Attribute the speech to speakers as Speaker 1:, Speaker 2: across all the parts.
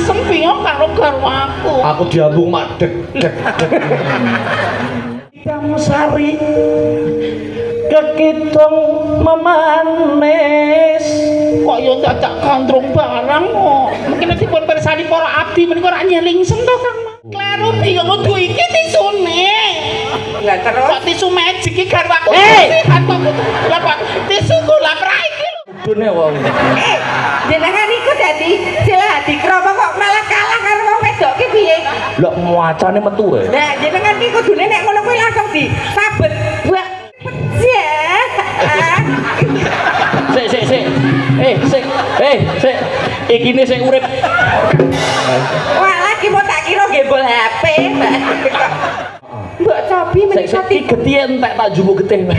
Speaker 1: Nyingsem piye karo garwaku.
Speaker 2: Aku diambung mak deg deg deg.
Speaker 3: Sari kekidung memanis
Speaker 1: kok ya dadak gandrung barang kok. Mungkin nek dipun pirsani para abdi menika ora nyelingsem to Kang Mas. Kleru piye kudu iki tisune.
Speaker 4: Lah terus
Speaker 1: kok tisu magic iki garwaku. Kan kok kudu lah kok tisu gula prak iki lho.
Speaker 2: Kudune wong.
Speaker 4: Jenengan iku dadi Silahadikrama kok malah kalah karo wong wedok ki piye?
Speaker 2: Lah macane metu e.
Speaker 4: Lah jenengan ki kudune nek ngono kuwi langsung disabet. Wah.
Speaker 2: Sik sik sik. Sik. Sik. Ikine sik urip.
Speaker 4: Wah, lagi mau tak kira gembol HP. Mbok cobi menika
Speaker 2: iki getihe entek tak jupuk getih.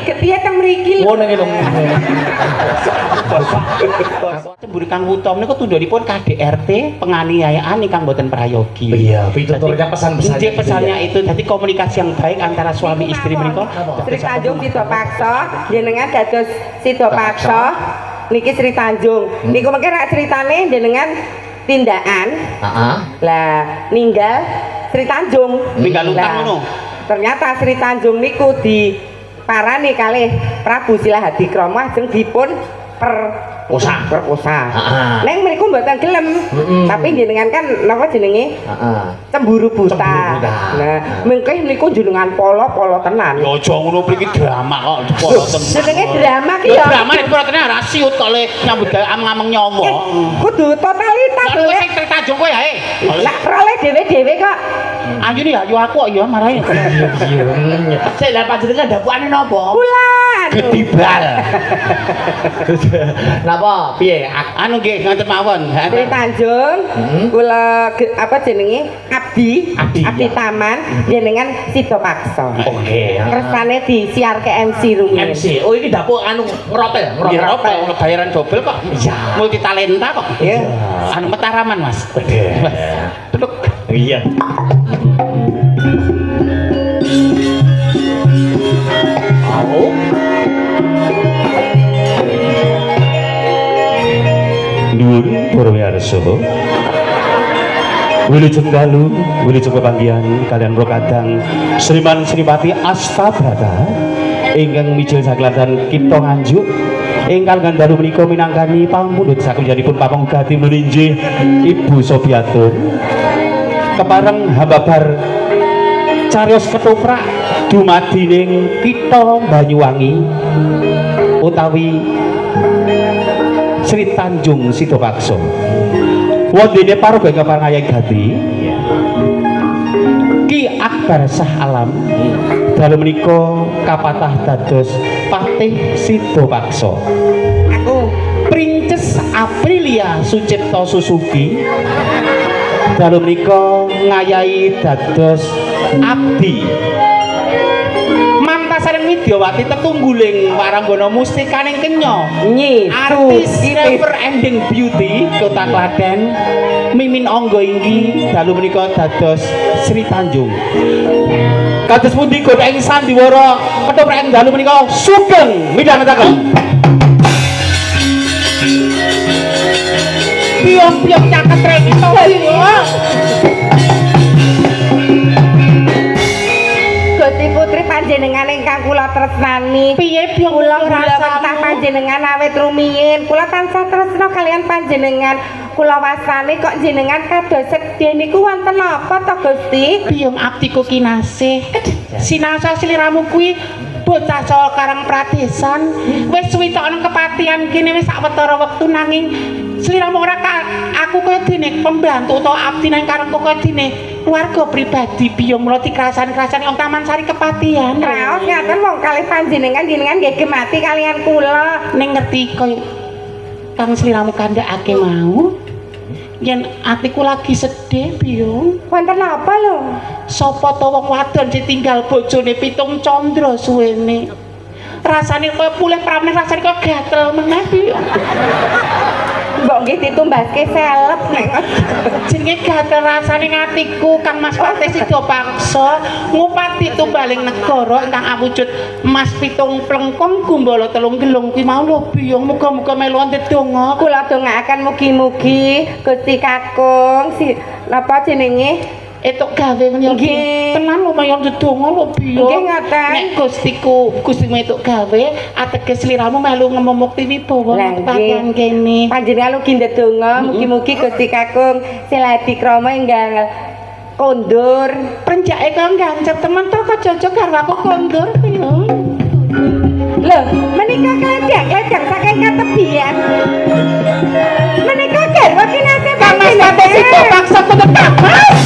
Speaker 4: Getih teng mriki lho.
Speaker 2: Ngono iki lho.
Speaker 1: Cemburu Kang Wuto menika tundhonipun KDRT penganiayaan ingkang boten prayogi.
Speaker 2: Iya, pituturnya pesan-pesannya.
Speaker 1: Nggih, pesannya itu dadi komunikasi yang baik antara suami istri menika.
Speaker 4: Sri Tanjung Sidapaksa, jenengan dados Sidapaksa niki Sri Tanjung. Niku mengke rak critane jenengan tindakan.
Speaker 2: Heeh.
Speaker 4: Lah ninggal Sri Tanjung.
Speaker 1: Ninggal utang ngono.
Speaker 4: Ternyata Sri Tanjung niku diparani kalih Prabu Silahadikrama ajeng dipun perkosa. Neng mriku mboten gelem. Tapi jenengan kan napa jenenge? Cemburu buta. Nah, mengke niku jenengan polo-polo tenan.
Speaker 1: Ya aja ngono mriki drama kok polo tenan.
Speaker 4: Jenenge drama ki ya.
Speaker 1: Drama nek polo tenan ora siut kok le nyambut gawe ameng-ameng nyawa.
Speaker 4: Kudu totalitas
Speaker 1: lho. Sing Sri Tanjung kowe ae.
Speaker 4: Lah role dhewe-dhewe kok.
Speaker 1: Ayu nih ayu aku kok ya marahi.
Speaker 2: Iya.
Speaker 1: Sik lah panjenengan dapukane napa?
Speaker 4: Bulan.
Speaker 1: Gedibal.
Speaker 2: Napa piye?
Speaker 1: Anu nggih ngoten mawon.
Speaker 4: Sri Tanjung kula apa jenenge? Abdi, Abdi Taman jenengan Sidapaksa.
Speaker 2: Oke.
Speaker 4: Kersane disiarke MC rumiyin.
Speaker 2: MC. Oh iki dapuk anu ngeropel,
Speaker 1: ngeropel bayaran dobel kok.
Speaker 2: Iya.
Speaker 1: Multi talenta kok.
Speaker 4: Iya.
Speaker 1: Anu Mataraman, Mas. Duduk.
Speaker 2: Iya. Oh.
Speaker 3: Nuwun para miyarsa. Wilujeng dalu, wilujeng pepanggihan kalian Rokadang Sriman Sripati Astabrata ingkang mijil saklatan Kitha Nganjuk ingkang dalu menika minangkani pamundhut sakunjanipun papang gati meninjih Ibu Sobiatun kepareng hambabar cariyos ketoprak dumadi ning Kitha Banyuwangi utawi Sri Tanjung Sidapaksa. Wondene paraga ingkang pangayahi gati Ki Akbar Syah Alam dalu menika kapatah dados Patih Sidapaksa.
Speaker 4: Aku
Speaker 1: Princess Aprilia Sucipto Suzuki dalu menika ngayahi dados abdi. Mantasareng Widyawati tetungguling waranggana mustikaning kenya
Speaker 4: nyi
Speaker 1: artis never ending beauty Kota Klaten Mimin Angga inggi dalu menika dados Sri Tanjung. Kados pundi godha ing sandiwara ketoprak ing dalu menika sugeng midhangetaken. Piyong-piyong nyaket rene to.
Speaker 4: Gusti Putri panjenengan ingkang kula tresnani.
Speaker 1: Piye piyong
Speaker 4: kula rasah panjenengan awit rumiyin. Kula tansah tresna kalian panjenengan. Kula wasane kok jenengan kados sedih niku wonten napa to Gusti?
Speaker 1: Piyong abdiku kinasih. Sinasa sliramu kuwi bocah saka Karang Pradesan wis suwi tok nang kepatihan kene wis sawetara wektu nanging sliramu ora aku kaya dene pembantu utawa abdi nang karepku kaya dene keluarga pribadi piyong mula dikrasan-krasani wong Taman Sari Kepatihan.
Speaker 4: Raos ngaten wong kalih panjenengan jenengan nggih gemati kalian kula.
Speaker 1: Ning ngerti kaya kang sliramu kandhakake mau yen atiku lagi sedih piyong.
Speaker 4: Wonten apa lho?
Speaker 1: Sapa to wong wadon sing tinggal bojone pitung candra suwene. Rasane kaya pulih pramene rasane kaya gatel meneh piyong.
Speaker 4: Mbok nggih nggih ditumbaske seleb nek
Speaker 1: jenenge gatel rasane atiku Kang Mas Patih Sida Paksa ngupati tumbaling negara ingkang awujud mas pitung plengkung gumbala telung gelung kuwi mau lho biyung muga-muga melu ndedonga.
Speaker 4: Kula dongaaken mugi-mugi Gusti Kakung si napa jenenge
Speaker 1: etuk gawe ngene iki. Tenan lumayan ndedonga lho biyung.
Speaker 4: Nggih ngoten.
Speaker 1: Nek Gustiku Gustimu etuk gawe ateges sliramu melu ngemukti wibawa kepatihan kene.
Speaker 4: Panjenengan ugi ndedonga mugi-mugi Gusti Kakung Siladi Krama enggal kondur.
Speaker 1: Prenjake kok gancet temen to kok jojo garwaku kondur biyung.
Speaker 4: Lho, menika kledhek-kledhek saking katebian. Menika garwa kinasih
Speaker 1: Kang Mas Patih Sida Paksa kudu tapas.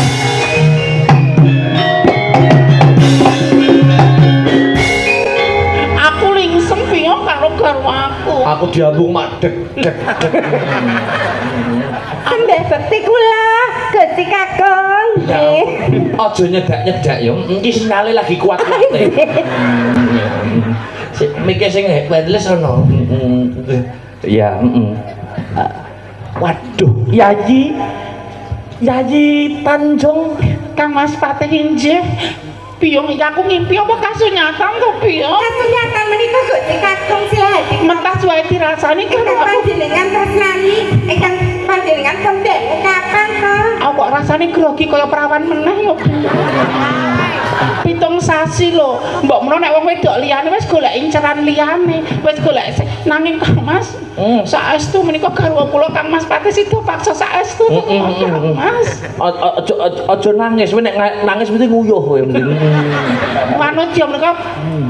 Speaker 1: Aku lingsem biyung karo garwaku.
Speaker 2: Aku diambung mak dek dek dek.
Speaker 4: Sembah bekti kula Gusti Kakung.
Speaker 2: Nggih. Aja nyedak-nyedak ya. Iki sinyale lagi kuat-kuate. Mike sing wireless ana. Iya, heeh. Waduh, Yayi. Yayi Tanjung
Speaker 1: Kang Mas Patih injih. Biyung iki aku ngimpi apa kasunyatan to, Biyung?
Speaker 4: Kasunyatan menika Gusti Kakung Siladi.
Speaker 1: Mentah suwe dirasani
Speaker 4: karo panjenengan tresnani ingkang panjenengan sembah kapan to?
Speaker 1: Aku kok rasane grogi kaya perawan meneh ya. 7 sasi lho. Mbok menawa nek wong wedok liyane wis golek inceran liyane, wis golek nanging Kang Mas. Saestu menika garwa kula Kang Mas Patih Sida Paksa saestu Kang Mas.
Speaker 2: Aja nangis, kowe nek nangis mesti nguyuh kowe mesti.
Speaker 1: Manut ya menika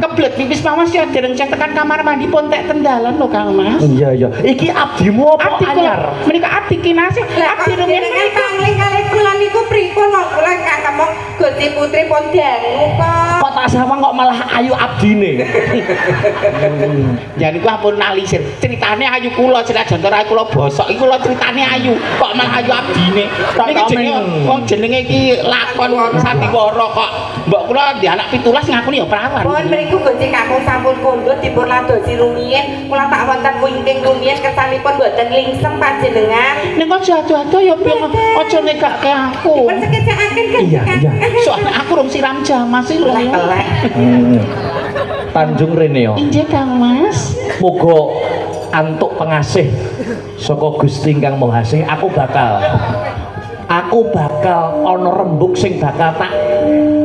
Speaker 1: keblet pipis Mas ya dereng cek tekan kamar mandi pun tek tendalan lho Kang Mas.
Speaker 2: Iya iya. Iki abdimu apa anyar?
Speaker 1: Menika abdi kinasih, abdi rumiyin
Speaker 4: menika pangling kalih kula niku pripun wong kula ingkang kemong Gusti Putri pun dangu kok.
Speaker 2: Kok tak sawang kok malah ayu abdine.
Speaker 1: Ya niku ampun nalisir. Ceritane ayu kula senajan ora kula bosok iki kula critane ayu kok malah ayu abdine. Niki jenenge wong jenenge iki lakon sandiwara kok. Mbok kula ndek anak 17 ngakuni ya perawan.
Speaker 4: Pun mriku Gusti Kakung sampun kondur dipun ladosi rumiyin, kula tak wonten wingking rumiyin kersanipun mboten lingsem panjenengan.
Speaker 1: Ning aja ado-ado ya piye aja negake aku.
Speaker 4: Dipun sekecakaken Gusti Kakung.
Speaker 1: Soale aku rung siram jamas iki lho.
Speaker 4: Telek.
Speaker 2: Tanjung rene ya.
Speaker 1: Injih Kang Mas.
Speaker 2: Muga antuk pengasih saka Gusti ingkang Maha Asih, aku bakal ana rembug sing bakal tak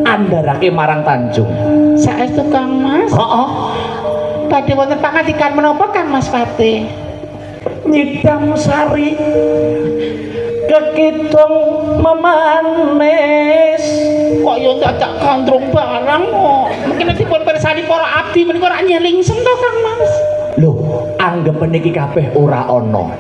Speaker 2: andharake marang Tanjung.
Speaker 1: Saestu Kang Mas?
Speaker 2: Heeh.
Speaker 1: Badhe wonten pangandikan menapa Kang Mas Patih?
Speaker 2: Nyidam sari kekidung memanis.
Speaker 1: Kok yo dadak gandrung barang kok. Mungkin dipun pirsani para abdi menika ora nyelingsem to Kang Mas.
Speaker 2: Lho, anggepen iki kabeh ora ana.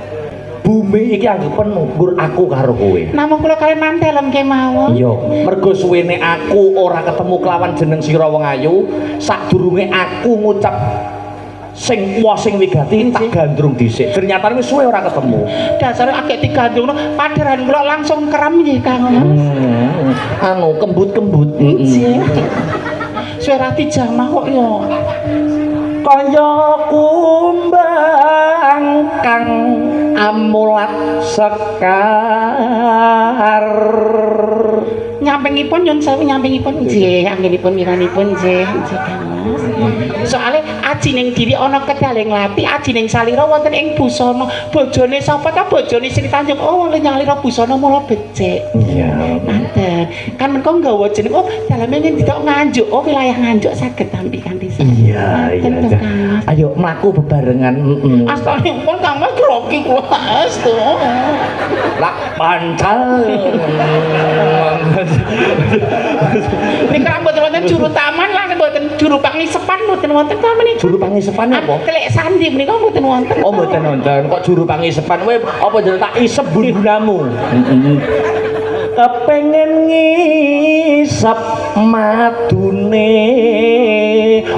Speaker 2: Bumi iki anggepen nggur aku karo kowe.
Speaker 1: Namung kula kaliyan mantelem kemawon.
Speaker 2: Iya, mergo suwene aku ora ketemu kelawan jeneng sira wong ayu, sadurunge aku ngucap sing wa sing wigati tak gandrung dhisik. Ternyata wis suwe ora ketemu.
Speaker 1: Dasare agek digandrungno padharan kula langsung keram nggih Kang Mas.
Speaker 2: Anu kembut-kembut.
Speaker 1: Nggih. Suwe ra dijamah kok ya.
Speaker 2: Kaya kumbang kang amulat sekar.
Speaker 1: Nyampingipun nyun sewu nyampingipun nggih, anggenipun miranipun nggih, nggih Kang Mas. Soale ajining diri ana kedaling lati, ajining salira wonten ing busana. Bojone sapa ta? Bojone Sri Tanjung. Oh, nyalira busana mula becik.
Speaker 2: Iya.
Speaker 1: Manten. Kan menika nggawa jeneng oh daleme ngendi tok Nganjuk. Oh, wilayah Nganjuk saged tampi kanthi.
Speaker 2: Iya, iya. Ayo mlaku bebarengan.
Speaker 1: Astanipun Kang Mas grogi kula astu.
Speaker 2: Lak pancal.
Speaker 1: Nika mboten wonten juru taman lan mboten juru pangisepan mboten wonten ta menika.
Speaker 2: Juru pangisepan apa?
Speaker 1: Telik sandi menika mboten wonten.
Speaker 2: Oh mboten wonten. Kok juru pangisepan kowe apa jeneng tak isep bun-bunamu. Kepengen ngisep madune.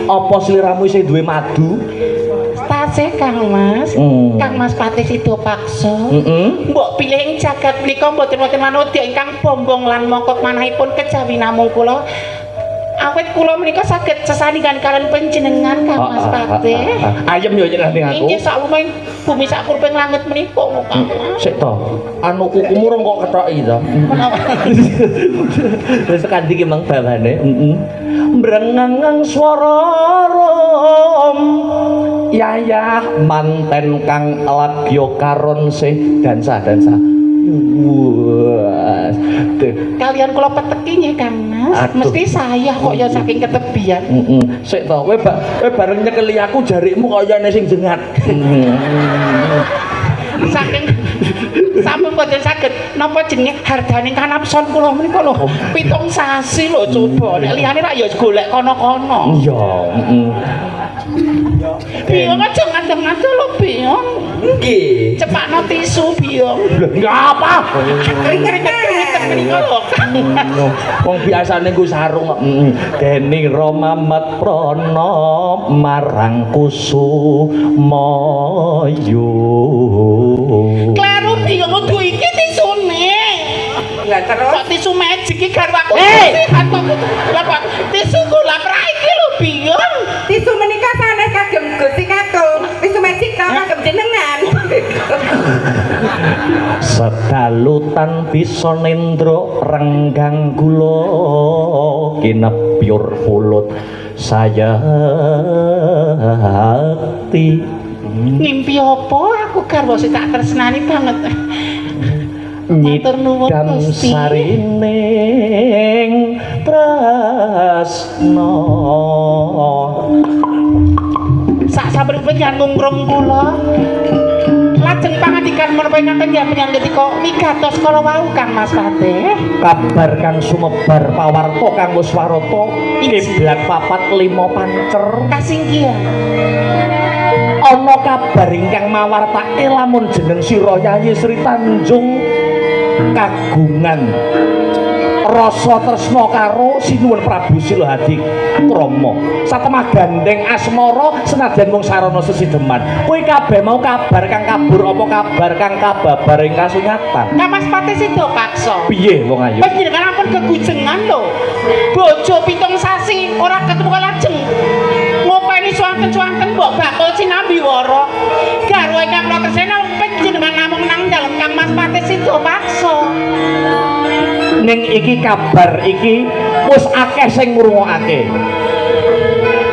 Speaker 2: Apa sliramu isih duwe madu?
Speaker 1: Tasih Kang Mas. Kang Mas Patih Sida Paksa. Mbok pilih ing jagat menika mboten wonten manudya ingkang bombong lan mongkok manahipun kejawi namung kula. Awit kula menika saged sesandingan kalian panjenengan Kang Mas Patih.
Speaker 2: Ayem yo nyelah ning aku.
Speaker 1: Inggih sak lumayan bumi sakurping langit menika kok.
Speaker 2: Sik to. Anu kukumu rong kok kethoki to. Wis tekan ndi ki mang bawane? Heeh. Mbrengeng swara rum. Yayah manten kang lagya karon sih dansa dansa. Wah.
Speaker 1: Kalian kula peteki nggih Kang Mas. Mesti saya kok ya saking ketebian.
Speaker 2: Heeh. Sik to, kowe bareng nyekeli aku jarikmu kayane sing jengat.
Speaker 1: Saking sampun boten saged napa jenenge hardane kanapson kula menika lho 7 sasi lho coba nek liyane rak ya golek kono-kono.
Speaker 2: Iya, heeh.
Speaker 1: Biyong aja ngadeg-ngadeg lho Biyong.
Speaker 2: Nggih.
Speaker 1: Cepakno tisu Biyong.
Speaker 2: Lho enggak apa.
Speaker 1: Keringet-keringet menika lho.
Speaker 2: Wong biasane nggo sarung kok. Heeh. Dening Ramamat prana marang Kusumayu.
Speaker 1: Kleru Biyong kudu iki tisune.
Speaker 4: Lah terus
Speaker 1: kok tisu magic iki garwaku sehat kok kudu. Lah kok tisu gula pra iki lho Biyong.
Speaker 4: Tisu menika sanes kagem Gusti Kakung. Tisu magic kok kagem jenengan.
Speaker 2: Sedalutan bisa nendra renggang kula kinepyur pulut sayakti.
Speaker 1: Ngimpi apa aku garwa sing tak tresnani banget. Matur nuwun Gusti.
Speaker 2: Sarining tresna.
Speaker 1: Sak sampun panjenengan ngungrum kula. Lajeng pangandikan menapa ingkang panjenengan ketika migatos kala wau Kang Mas Patih.
Speaker 2: Kabar kang sumebar pawarta kang wis warata kiblat 4 5 pancer
Speaker 1: kasinggihan.
Speaker 2: Ana kabar ingkang mawartake lamun jeneng sira Yayi Sri Tanjung kagungan rasa tresna karo Sinuwun Prabu Silahadi Krama. Satemah gandeng asmara senajan mung sarana sesideman. Kuwi kabeh mau kabar kang kabur apa kabar kang kababar ing kasunyatan.
Speaker 1: Kang Mas Patih sida paksa.
Speaker 2: Piye wong ayu?
Speaker 1: Panjenengan ampun kegujengan lho. Bojo 7 sasi ora ketemu lajeng. Ngopeni suwanten-suwanten mbok bakul sinambi wara. Garwa ingkang kula tresnani panjenengan namung nang dalem Kang Mas Patih sida paksa.
Speaker 2: Ning iki kabar iki wis akeh sing ngrungokake.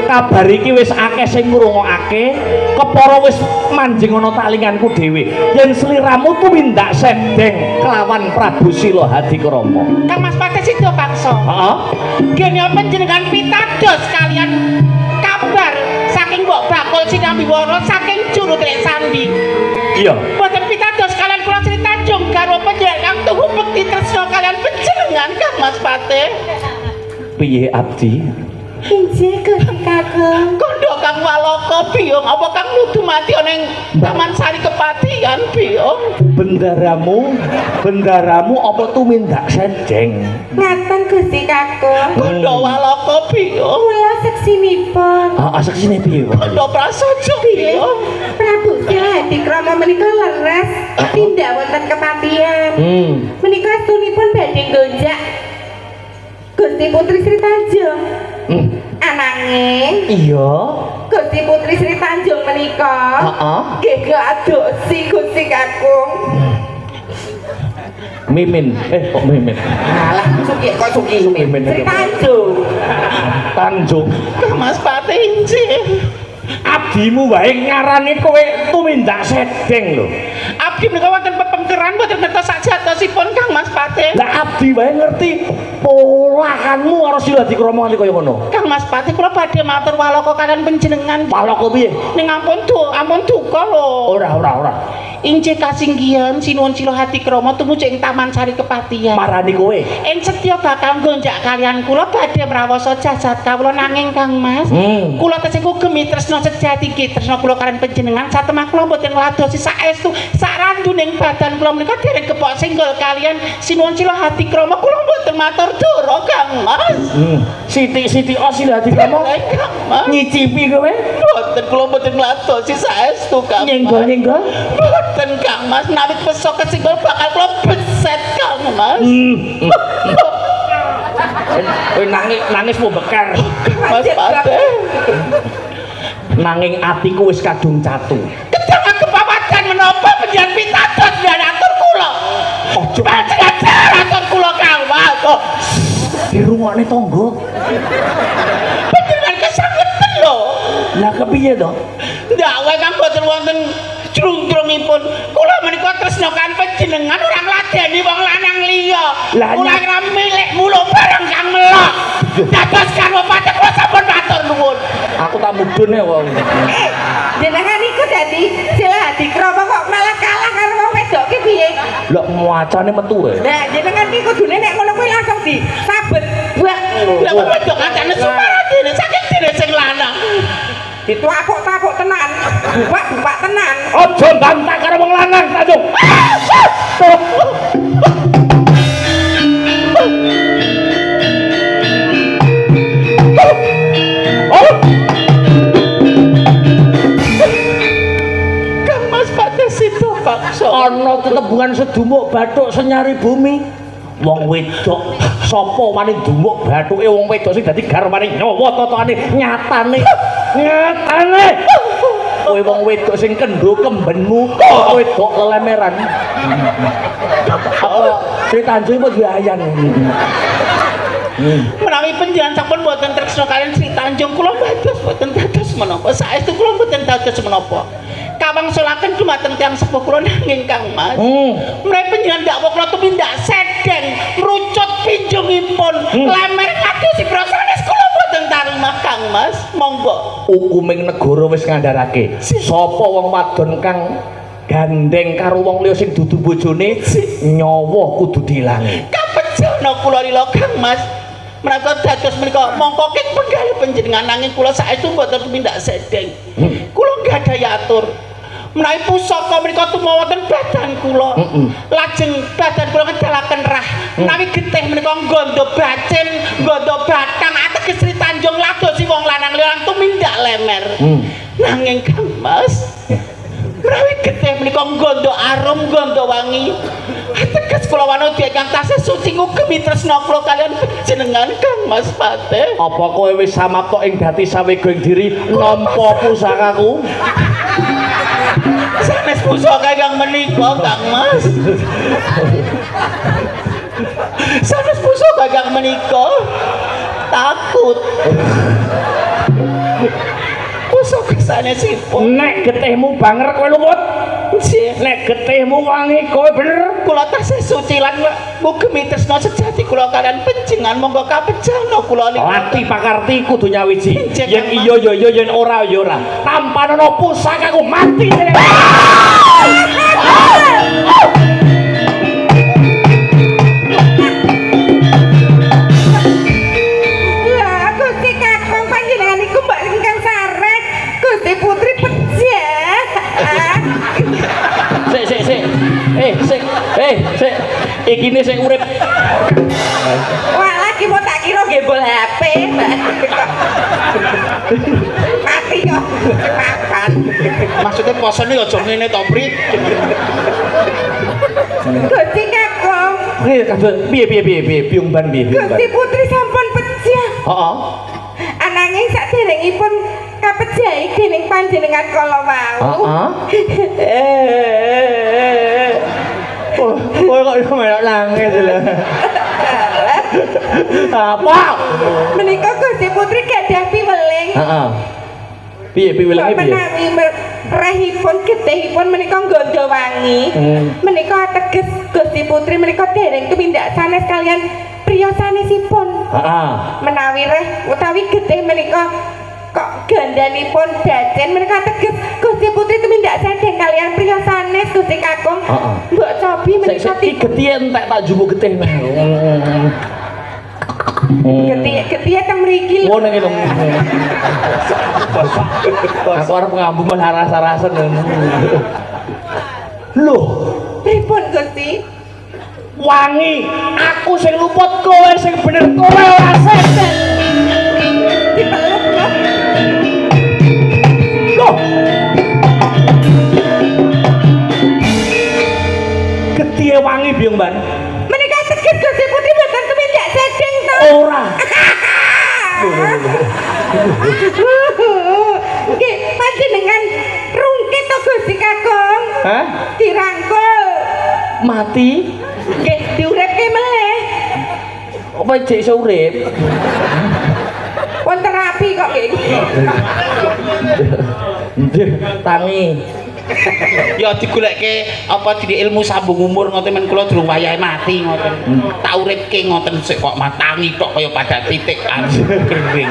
Speaker 2: Kabar iki wis akeh sing ngrungokake, kepara wis manjing ana talinganku dhewe. Yen sliramu tumindak sedeng kelawan Prabu Silahadikrama.
Speaker 1: Kang Mas Patih sida paksa.
Speaker 2: Heeh.
Speaker 1: Gene panjenengan pitados kalian kabar saking mbok bakul sinambi wara saking juru telik sandi.
Speaker 2: Iya.
Speaker 1: Boten pitados kalian kula Sri Tanjung garwa panjenengan tunggu bekti tresna kalian panjenengan Kang Mas Patih.
Speaker 2: Piye abdi?
Speaker 4: Injih Gusti Kakung.
Speaker 1: Kandha Kang Walaka Biyong apa kang nudu mati ana ing Taman Sari Kepatihan Biyong?
Speaker 2: Bendaramu apa tumindak sedeng?
Speaker 4: Ngaten Gusti Kakung.
Speaker 1: Kandha Walaka Biyong.
Speaker 4: Kula seksinipun.
Speaker 2: Heeh, seksine piye?
Speaker 1: Kandha prasaja Biyong.
Speaker 4: Prabu Silahadikrama menika leres tindak wonten kepatihan. Menika estunipun badhe nggonjak Gusti Putri Sri Tanjung. Ananging
Speaker 2: iya
Speaker 4: Gusti Putri Sri Tanjung menika
Speaker 2: heeh
Speaker 4: nggih adosi Gusti Kakung.
Speaker 2: Mimin kok Mimin.
Speaker 4: Alah suki kok suki
Speaker 2: Mimin
Speaker 4: Sri Tanjung.
Speaker 2: Tanjung
Speaker 1: Kang Mas Patih injih.
Speaker 2: Abdimu wae ngarani kowe tumindak sedeng lho.
Speaker 1: Abdi menika wonten pepengkeran boten ngertos sajatosipun Kang Mas Patih.
Speaker 2: Lah abdi wae ngerti polahanmu karo Silahadikrama nganti kaya ngono.
Speaker 1: Kang Mas Patih kula badhe matur walaka kalian panjenengan.
Speaker 2: Walaka piye?
Speaker 1: Ning ampun ampun duka lho.
Speaker 2: Ora.
Speaker 1: Injih kasinggihan Sinuwun Silahadikrama tumuju ing Taman Sari Kepatihan.
Speaker 2: Marani kowe.
Speaker 1: Ing setya bakal nggonjak kalian kula badhe mrawasa jasad kawula nanging Kang Mas. Kula tesih kugemi tresna sejati ki tresna kula kalian panjenengan satemah kula mboten ngladosi saestu saranduning badan kula menika dereng kepok singgol kalian Sinuwun Silahadikrama kula mboten matur dora Kang Mas.
Speaker 2: Sithik-sithik Silahadikrama nyicipi kowe?
Speaker 1: Mboten kula mboten ngladosi saestu Kang.
Speaker 2: Nyenggol-nyenggol?
Speaker 1: Mboten Kang Mas, nawit pesok kesinggol bakal kula beset Kang Mas.
Speaker 2: Kowe nangis mau beker.
Speaker 1: Mas Patih.
Speaker 2: Nanging atiku wis kadung catu.
Speaker 1: Kedang kepawat
Speaker 2: Dirungokne tangga.
Speaker 1: Panjenengan kesangeten lho.
Speaker 2: Lah kepiye to?
Speaker 1: Ndak wae kang boten wonten jrungjrungipun. Kula menika tresna kan panjenengan ora ngladeni wong lanang liya. Kula ora milik mulo barang kang melok. Dados kan wapate kula sampun matur nuwun.
Speaker 2: Aku tak mudhun ya wong.
Speaker 4: Jenengan iku dadi Silahadikrama kok malah kalah karo wong wedok ki piye?
Speaker 2: Lho macane metu e.
Speaker 4: Lah jenengan ki kudune nek ngono kuwi langsung disabet bak.
Speaker 1: Lah wong wedok kancane sumaradene saking dene sing lanang.
Speaker 4: Dituapuk-tapuk tenan, bupak-bupak tenan.
Speaker 2: Aja bantah karo wong lanang, Tanjung. Oh.
Speaker 1: Kang Mas Patih Sida Paksa.
Speaker 2: Ana tetembungan sedumuk bathuk senyari bumi. Wong wedok sapa wani dumuk bathuke wong wedok sing dadi garwane nyawa totokane nyatane. Nyatane. Kowe wong wedok sing kendho kembenmu, wedok lelemeran. Apa Sri Tanjung apa duwe ayan?
Speaker 1: Menawi panjenengan sampun boten tresna kaliyan Sri Tanjung, kula dados boten dados menapa. Saestu kula boten dados menapa. Kawangsulaken dumateng tiyang sepuh kula nanging Kang Mas. Menawi panjenengan dakwa kula tumindak sedeng, mrucut pinjungipun, lemer kados sanes kula boten tarima Kang Mas. Monggo.
Speaker 2: Hukuming negara wis ngandharake. Sapa wong wadon kang gandeng karo wong liya sing dudu bojone, nyawa kudu diilangi.
Speaker 1: Kapejana kula lila Kang Mas. Menawi dados menika mongko king penggalih panjenengan nanging kula saestu mboten tumindak sedeng. Kula gadhahi atur. Menawi pusaka menika tumawa wonten badan kula. Lajeng badan kula ngedalaken rah. Menawi getih menika nggondo bacin, nggondo batang ateges Sri Tanjung ladosi wong lanang liya tumindak lemer. Nanging Kang Mas, menawi getih menika nggondo arum, nggondo wangi. Ateges kula wanodya ingkang tasih suci ngugemi tresna kula kaliyan panjenengan Kang Mas Patih.
Speaker 2: Apa kowe wis samapta ing dadi sawega ing diri nampa pusakaku?
Speaker 1: Sanes pusaka ingkang menika Kang Mas. Sanes pusaka ingkang menika takut. Pusaka sanesipun.
Speaker 2: Nek getihmu banger kowe lumut. Nek getihmu wangi kowe bener.
Speaker 1: Kula tasih suci lan ngugemi tresna sejati kula kaliyan panjenengan monggo kapejana kula lila.
Speaker 2: Lati pakarti kudu nyawiji. Yen iya ya iya, yen ora ya ora. Tampanono pusakaku mati.
Speaker 4: Lah Gusti Kakung panjenengan iku mbok ingkang sareh Gusti Putri pejah.
Speaker 2: Sik sik sik. Sik. Sik. Ikine sing urip.
Speaker 4: Wah, lagi mau tak kira gembol HP. Mati yo makan.
Speaker 1: Maksudnya posone aja ngene to, Pri.
Speaker 4: Gusti Kakung.
Speaker 2: Piye piye piye piye biung ban piye biung ban.
Speaker 4: Gusti Putri sampun pejah.
Speaker 2: Heeh.
Speaker 4: Ananging saderengipun kapejahi dening panjenengan kala wau.
Speaker 2: Heeh. Kowe kok melok nangis lho. Apa?
Speaker 4: Menika Gusti Putri gadah piweling.
Speaker 2: Heeh. Piye piwelinge piye?
Speaker 4: Menawi rehipun getihipun menika nggondo wangi. Menika ateges Gusti Putri menika dereng tumindak sanes kaliyan priya sanesipun.
Speaker 2: Heeh.
Speaker 4: Menawi reh utawi getih menika kok gandanipun bacin menika teges Gusti Putri tumindak sedeng kaliyan priya sanes Gusti Kakung. Mbok cobi menika
Speaker 2: iki getihe entek tak jupuk getih.
Speaker 4: Getih-getih teng mriki lho.
Speaker 2: Ngono iki lho. Aku arep ngambu malah rasa-rasen. Loh,
Speaker 4: pripun Gusti?
Speaker 2: Wangi, aku sing luput kowe sing bener kowe ora sedeng.
Speaker 4: Dipeluk lho.
Speaker 2: Loh. Getihe wangi Biung Ban.
Speaker 4: Menika teges Gusti Putri mboten tumindak sedeng to.
Speaker 2: Ora.
Speaker 4: Nggih, panjenengan rungkit to Gusti Kakung?
Speaker 2: Hah?
Speaker 4: Dirangkul.
Speaker 2: Mati?
Speaker 4: Nggih, diuripke melih.
Speaker 2: Apa jek iso urip?
Speaker 4: Wong terapi kok nggih.
Speaker 2: Tangi.
Speaker 1: Ya digoleke apa jenenge ilmu sambung umur ngoten men kula durung wayahe mati ngoten. Tak uripke ngoten sik kok matangi tok kaya pada titik kering.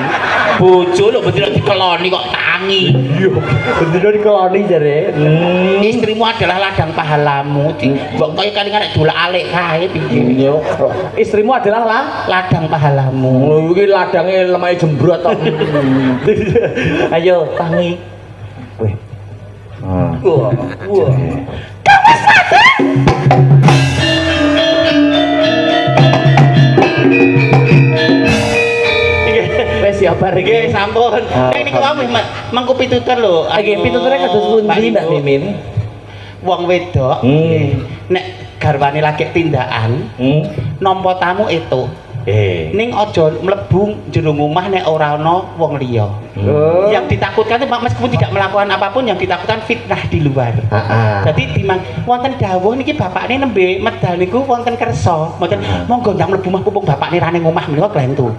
Speaker 1: Bojo lho bendina dikeloni kok tangi.
Speaker 2: Iya, bendina dikeloni jare.
Speaker 1: Istrimu adalah ladang pahalamu. Mbok kaya kalingan nek dolak-alik kae piye.
Speaker 2: Istrimu adalah
Speaker 1: ladang pahalamu.
Speaker 2: Lho iki ladange lemahe jembrot tok. Ayo tangi. Weh. Wah, wah. Wes ya bar
Speaker 1: iki sampun. Nek niku wae mengku pitutur lho.
Speaker 2: Nggih, pituture kados pundi Mbak Mimin?
Speaker 1: Wong wedok nek garwane lagi tindakan, nampa tamu etuk. Ning aja mlebu jero omah nek ora ana wong liya. Yang ditakutkan itu meskipun tidak melakukan apapun, yang ditakutkan fitnah di luar. Jadi dimang wonten dawuh niki bapakne nembe medal niku wonten kersa, mboten monggo ndang mlebu omah pumpung bapakne ra ning omah menika klentu.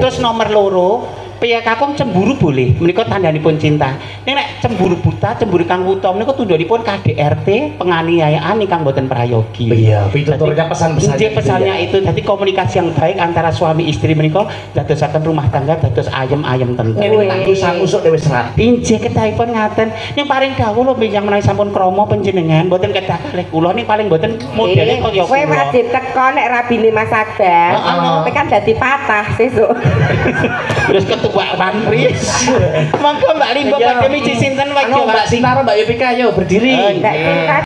Speaker 1: Terus nomor loro, piye kakung cemburu boleh, menika tandhanipun cinta. Ning nek cemburu buta, cemburu kang wuta menika tundhonipun KDRT, penganiayaan ingkang boten prayogi.
Speaker 2: Iya, pituturnya pesan-pesannya.
Speaker 1: Nggih, pesannya itu. Dadi komunikasi yang baik antara suami istri menika dadosaken rumah tangga dados ayem-ayem tentrem.
Speaker 2: Ngene tak usang-usuk dhewe serat.
Speaker 1: Inggih ketahipun ngaten. Ning paring dawuh lho benjang menawi sampun krama panjenengan mboten kedah kalih kula ning paling mboten modele kaya kula.
Speaker 4: Kowe wajib teko nek rabine Mas Akbar. Kowe kan dadi patah sesuk.
Speaker 1: Terus ketua Pantris. Monggo Mbak Limbo badhe miji sinten wae
Speaker 2: Mbak Sinta Mbak Yopika ayo berdiri.
Speaker 4: Mbak Sinta.